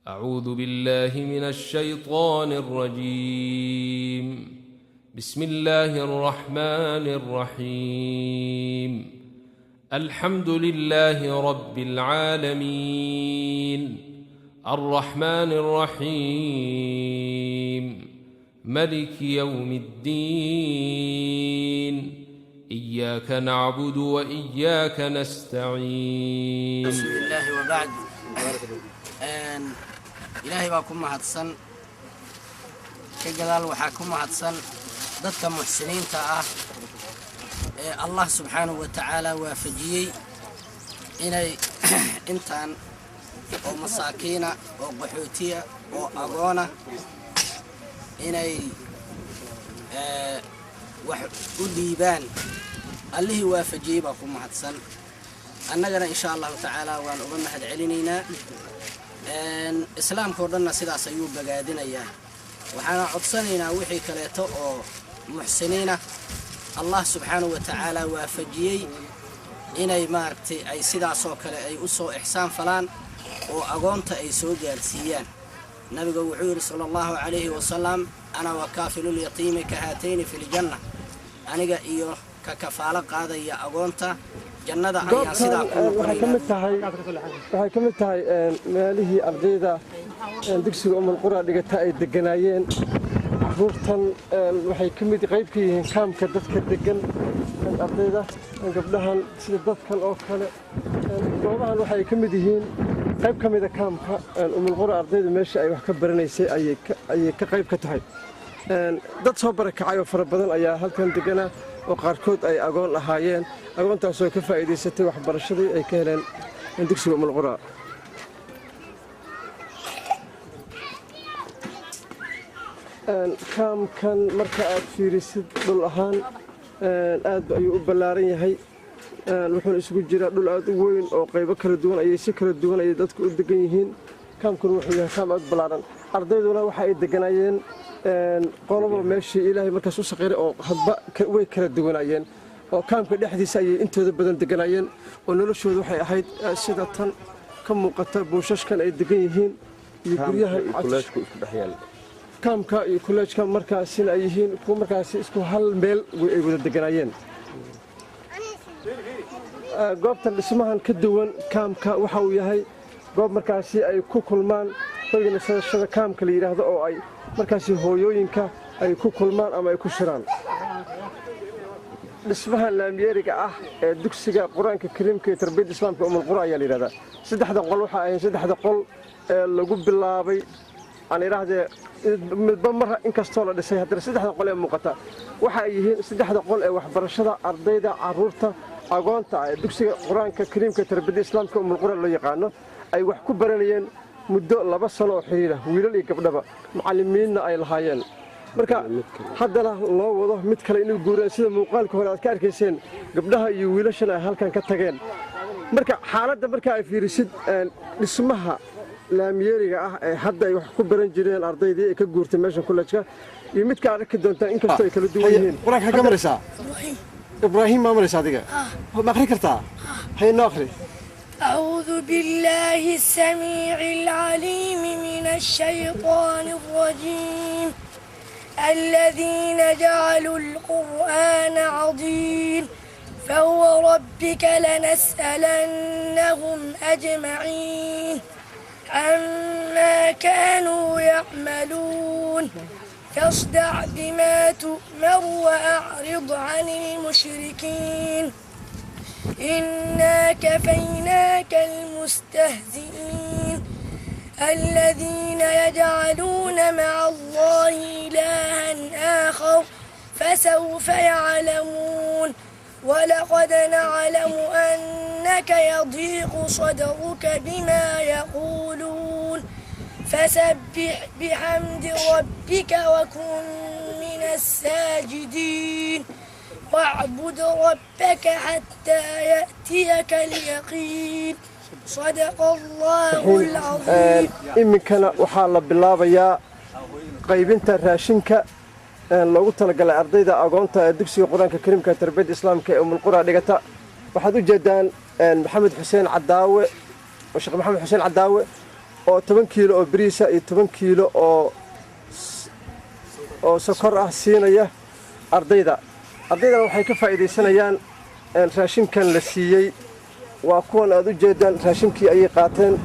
أعوذ بالله من الشيطان الرجيم. بسم الله الرحمن الرحيم. الحمد لله رب العالمين، الرحمن الرحيم، ملك يوم الدين، إياك نعبد وإياك نستعين. بسم الله وبعد. Ilaahay baa ku mahadsan. Ka gadaal waxaa ku mahadsan dadka muxsiniinta ah ee Allah subxaanahu wa tacaala waafajiyey inay intaan oo masaakiina oo qaxootiya oo agoona inay wax u dhiibaan. Allihii waafajiyey baa ku mahadsan. Annagana insha Allahu tacaala waan uga mahad celinaynaa. Islaamka oo dhanna sidaas ayuu bagaadinayaa. Waxaana codsanaynaa wixii kaleeto oo muxsiniina Allah subxaanahu wa tacaala waafajiyey inay maaragtay ay sidaasoo kale ay u soo ixsaan falaan oo agoonta ay soo gaarsiiyaan. Nabiga wuxuu yidhi sala Allahu calayhi wasalam: "أنا وكافل اليتيم كهاتين في الجنة." Aniga iyo ka kafaalo qaadaya agoonta jannada ayaan sidaa ku Waxay ka noqonaynaa. mid tahay, waxay ka mid tahay meelihii ardayda dugsiga Umulqura dhigata ay deganaayeen. Caruurtan waxay ka mid qayb ka yihiin kaamka dadka degan, ardayda gabdhahan sida dadkan oo kale. Goobahan waxay ka mid yihiin qayb ka mida kaamka Umulqura. Ardayda meesha ay wax ka baranaysay ayay ka qayb ka tahay. Dad soo barakacay oo fara badan ayaa halkan deganaa oo qaarkood ay agoon ahaayeen, agoontaasoo ka faa'iidaysatay waxbarashadii ay ka heleen dugsiga Umulqura. Kaamkan marka aad fiirisid dhul ahaan aad ayuu u ballaaran yahay. Wuxuuna isugu jiraa dhul aad u weyn oo qaybo kala duwan ayay si kala duwan ayay dadku u degan yihiin. Kaamkuna wuxuu yahay kaam aad u ballaaran. Ardayduna waxa ay deganaayeen qoloba meeshii Ilaahay markaas u saqiray oo hadba way kala duwanaayeen, oo kaamka dhexdiisa ayay intooda badan deganaayeen, oo noloshooda waxay ahayd sida tan ka muuqata buushashkan ay degan yihiin iyo guryaha. Kuleeshku isku dhex yaal. Kaamka iyo kuleejka markaasina ay yihiin kuwa markaasi isku hal meel ay wada deganaayeen. Goobtan dhismahan ka duwan kaamka waxa uu yahay goob markaasi ay ku kulmaan hoyga nasashada kaamka la yidhaahdo, oo ay markaasi hooyooyinka ay ku kulmaan ama ay ku shiraan. Dhismahan laamyeeriga ah ee dugsiga Qur-aanka Kariimka iyo tarbiyadda Islaamka Umulqura ayaa la yidhahdaa. Saddexda qol waxa ahayn saddexda qol ee lagu bilaabay, aan idhaahdee, midba mar inkastoo la dhisay, haddana saddexda qol ee muuqata waxa ay yihiin saddexda qol ee waxbarashada ardayda caruurta agoonta ah ee dugsiga Qur-aanka Kariimka tarbiyadda Islaamka Umulqura loo yaqaano ay wax ku baranayeen muddo 2 sano oo xiriira, wiilal iyo gabdhaba, macallimiinna ay lahaayeen. Marka haddana loo wado mid kale inuu guuraan, sida muuqaalka hore aad ka arkayseen, gabdhaha iyo wiilashana ay halkan ka tageen. Marka xaaladda marka ay fiirisid dhismaha laamiyeeriga ah ee hadda ay wax ku baran jireen ardaydii ay ka guurtay meeshan kullejka iyo midka aad arki doontaan, inkastoo ay kala duwan yihiin. Qur-aanka ka maraysaa? Ibraahim, maa maraysaa adiga? Ma akhri kartaa? Hay, noo akhri. أعوذ بالله السميع العليم من الشيطان الرجيم. الذين جعلوا القرآن عضين، فوربك لنسألنهم أجمعين عما كانوا يعملون. فاصدع بما تؤمر وأعرض عن المشركين، إنا كفيناك المستهزئين. الذين يجعلون مع الله إلها آخر، فسوف يعلمون. ولقد نعلم أنك يضيق صدرك بما يقولون، فسبح بحمد ربك وكن من الساجدين، واعبد ربك حتى يأتيك اليقين. صدق الله العظيم. Iminkana waxaa la bilaabayaa qaybinta raashinka loogu talagalay ardayda agoonta ee dugsiga Qur-aanka Kariimka tarbiyadda Islaamka ee Umulqura dhigata. Waxaad u jeedaan Maxamed Xuseen Cadaawe, Sheekh Maxamed Xuseen Cadaawe, oo 10 kiilo oo bariisa iyo 10 kiilo oo sokor ah siinaya ardayda. Ardaydana waxay ka faa'iidaysanayaan raashinkan la siiyey. Waa kuwan aad u jeedaan, raashinkii ayay qaateen.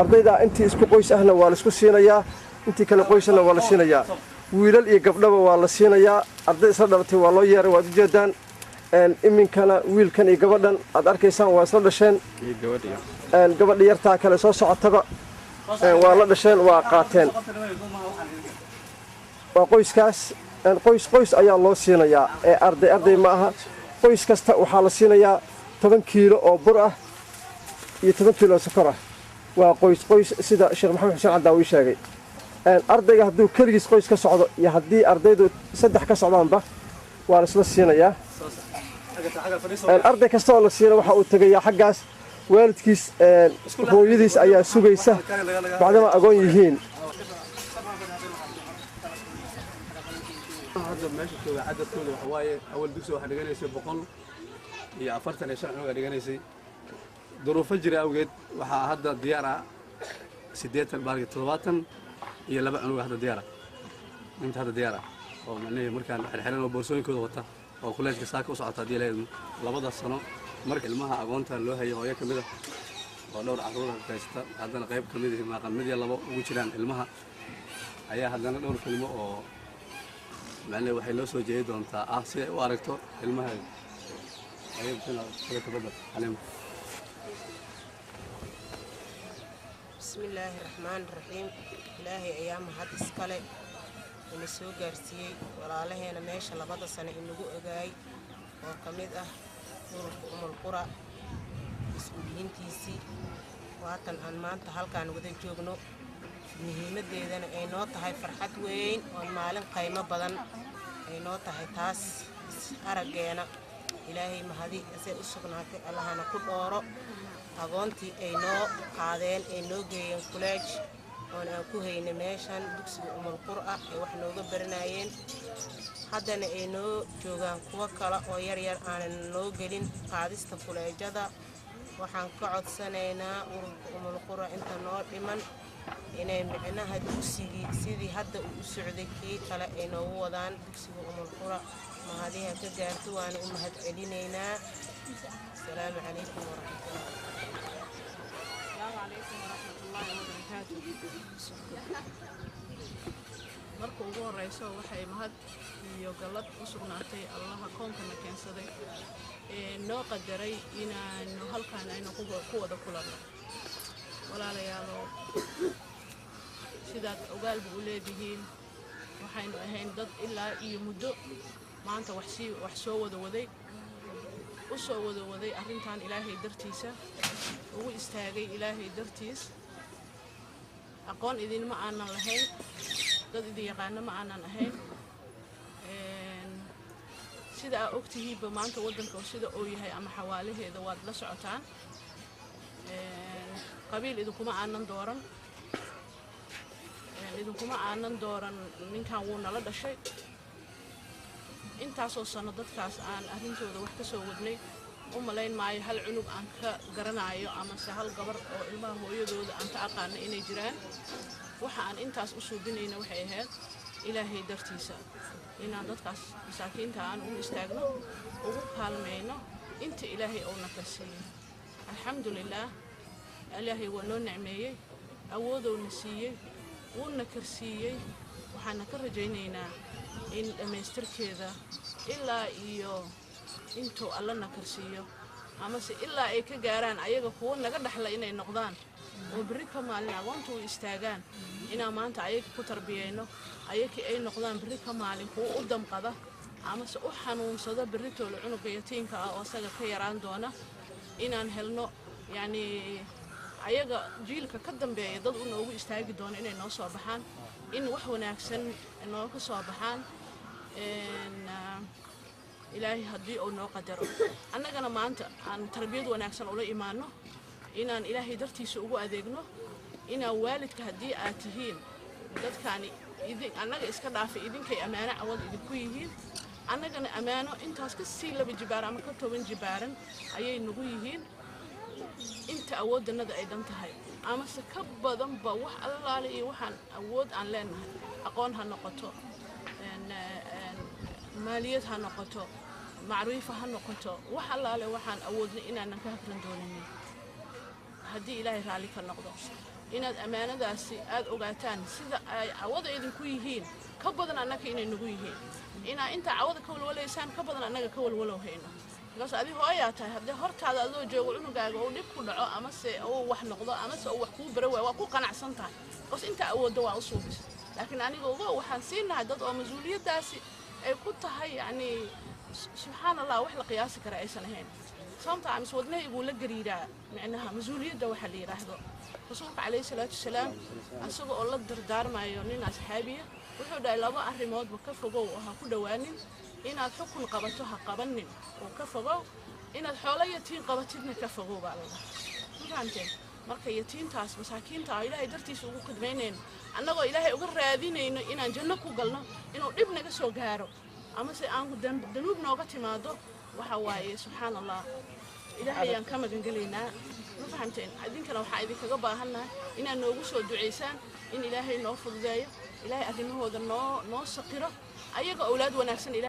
Ardayda intii isku qoys ahna waa la isku siinayaa, intii kale qoysana waa la siinayaa. Wiilal iyo gabdhaba waa la siinayaa. Arday isla dhalatay waa loo yeeray, waad u jeedaan. Iminkana wiilkan iyo gabadhan aad arkaysaan waa isla dhasheen. Gabadha yartaa kale soo socotaba waa la dhasheen, waa qaateen. Waa qoyskaas, qoys qoys ayaa loo siinayaa ee arday arday ma aha. Qoys kasta waxaa la siinayaa 10 kiilo oo bur ah iyo 10 kiilo oo sokor ah. Waa qoys qoys, sida Sheekh Maxamed Xuseen Cadaawi sheegay. Ardayga hadduu keligiis qoys ka socdo iyo haddii ardaydu 3 ka socdaanba waa la isla siinayaa. Arday kasta oo la siina waxa uu tegayaa xaggaas, waalidkiis hooyadiis ayaa sugaysa bacdama agoon yihiin. Hadda meesha jooga cadadkooda waxa waaye, awal dugsi waxaa dhiganaysay 145 cunugaa dhiganaysay. Duruufo jira awgeed waxaa hadda diyaar ah 80 baalki 72 cunuga hadda diyaar ah, inta hadda diyaar ah oo macnihii markaan xirxiran oo boorsooyinkooda wata oo kuleejka saaka u socota haddii la idmo 2 sano. Marka ilmaha agoonta loo hayay hooyo ka mid ah oo dhowr carruur haysta, haddana qayb ka mid maaqan mid iyo labo ugu jiraan ilmaha, ayaa haddana dhowr kelmo oo macnaheed waxay loo soo jeedi doontaa ah siday u aragto ilmaha. Bismillaahi raxmaani raxiim. Ilaahay ayaa mahad iskale ina soo gaarsiiyey walaalaheena meesha 2 sano inagu ogaay oo ka mid ah ururka Umul Qura mas-uuliyiintiisii. Waatan aan maanta halkaan wada joogno, muhiimaddeedana ay noo tahay farxad weyn oon maalin qaymo badan ay noo tahay taas araggeena. Ilaahay mahadi asay u sugnaatay, Allahana ku dhooro agoontii ay noo qaadeen ay noo geeyeen kuleej oon aan ku haynay meeshan dugsiga Umul Qura ay wax nooga baranayeen. Haddana ay noo joogaan kuwo kale oo yaryar aanan noo gelin qaadista kuleejada. Waxaan ka codsanaynaa ururka Umul Qura inta noo dhiman inay micnaha dugsigii sidii hadda uu u socday kii kale ay noogu wadaan dugsiga Umul Qura. Mahadiha ka gaarto, waana u mahad celinaynaa. Asalaamu calaykum waraxmatullah. Asalaamu calaykum waraxmatullaahi wabarakaatu. Marka ugu horeyso waxay mahad iyo gallad u sugnaatay Allaha koonkana keensaday ee noo qadaray inaanu halkaan aynu ku wada kulanno. Walaalayaalow, sidaad ogaalba u leedihiin, waxaynu ahayn dad ilaa iyo muddo maanta wax soo wada waday, u soo wada waday arrintan Ilaahay dartiisa ugu istaagay, Ilaahay dartiis. Aqoon idinma aanan lahayn, dad idin yaqaano ma aanan ahayn. Sida aa ogtihiinba maanta waddanka sida uu yahay ama xawaalaheeda waad la socotaan. Qabiil idinkuma aanan dooran, idinkuma aanan dooran ninkan wuu nala dhashay. Intaasoo sano dadkaas aan arrintooda wax ka soo wadnay, u malayn maayo hal cunug aan ka garanayo amase hal gabar oo ilmaha hooyadooda aan ka aqaano inay jiraan. Waxa aan intaas u suubinayna waxay ahayd Ilaahay dartiisa inaan dadkaas masaakiinta aan ugu istaagno, ugu kaalmayno inta Ilaahay uuna ka siiyey. Alxamdulilaah, Ilaahay waa noo nicmeeyey, awoodowna siiyey, wuuna karsiiyey. Waxaana ka rajaynaynaa in dhammaystirkeeda ilaa iyo intuu Allana karsiiyo amase ilaa ay ka gaaraan ayaga kuwo naga dhaxla inay noqdaan oo berri ka maalin agoonta u istaagaan, inaan maanta ayaga ku tarbiyeyno, ayakii ay noqdaan berri ka maalin kuwo u damqada amase u xanuunsada berritoola cunuga yatiinka ah oo asaga ka yaraan doona. Inaan helno yacnii ayaga jiilka ka dambeeya dad u noogu istaagi doono inay noo soo baxaan, in wax wanaagsan nooga soo baxaan. Ilaahay haddii uu noo qadaro annagana maanta aan tarbiyad wanaagsan ula imaano, inaan Ilaahay dartiisa ugu adeegno, inaan waalidka haddii aad tihiin dadkaani annaga iska dhaafay idinkay ammaano cawad idinku yihiin, annagana ammaano intaas ka sii 2 jibaar ama ka 10 jibaaran ayay nagu yihiin. Inta awooddanada ay dhan tahay Amase ka badanba wax allaale iyo waxaan awood aan leenahay, aqoon ha noqoto, maaliyad ha noqoto, macriifa ha noqoto, wax allaale waxaan awoodnay inaanan ka hagran dooninin haddii Ilaahay raalli ka noqdo. Inaad ammaanadaasi aad ogaataan sida ay cawada idinku yihiin ka badan annaga inay nagu yihiin, inaa intaa cawada ka walwalaysaan ka badan annaga ka walwalow hayno, because adi hooyaa tahay. Haddii hortaada adoo joogo cunugaaga uu dhib ku dhaco, amase uu wax noqdo, amase uu wax kuu bara waayo, waa ku qanacsan tahay because intaa awoodda waa u suubisa. Laakiin aniga ogo waxaan siinahay dad oo mas-uuliyaddaasi ay ku tahay, yacni, subxaan Allah, wax la qiyaasi kara aysan ahayn. Sometimes wadnahayguu la gariiraa micnaha mas-uuliyadda waxa la yidhaahdo. Rasuulka calayhi salaatu wasalaam, isaga oo la dardaarmayo nin asxaabiya, wuxuu dhahay: "Laba arrimoodba ka fogow oo ha ku dhowaanin. Inaad xukun qabato ha qabanin oo ka fogow, inaad xoolo yatiim qabatidna ka fogow," baa la dhahay. Ma fahamteen? Marka yatiimtaas masaakiinta ah Ilaahay dartiisa ugu khidmaynayno, annagoo Ilaahay uga raadinayno inaan janno ku galno, inuu dhib naga soo gaaro amase aan danuub nooga timaado, waxa waaye, subxaan Allah, Ilaahay ayaan ka magangelaynaa. Ma fahamteen? Idinkana waxaa idinkaga baahannahay inaad noogu soo ducaysaan in Ilaahay noo fududeeyo, Ilaahay arrimahooda noo saqiro, ayaga owlaad wanaagsan Ilaahay.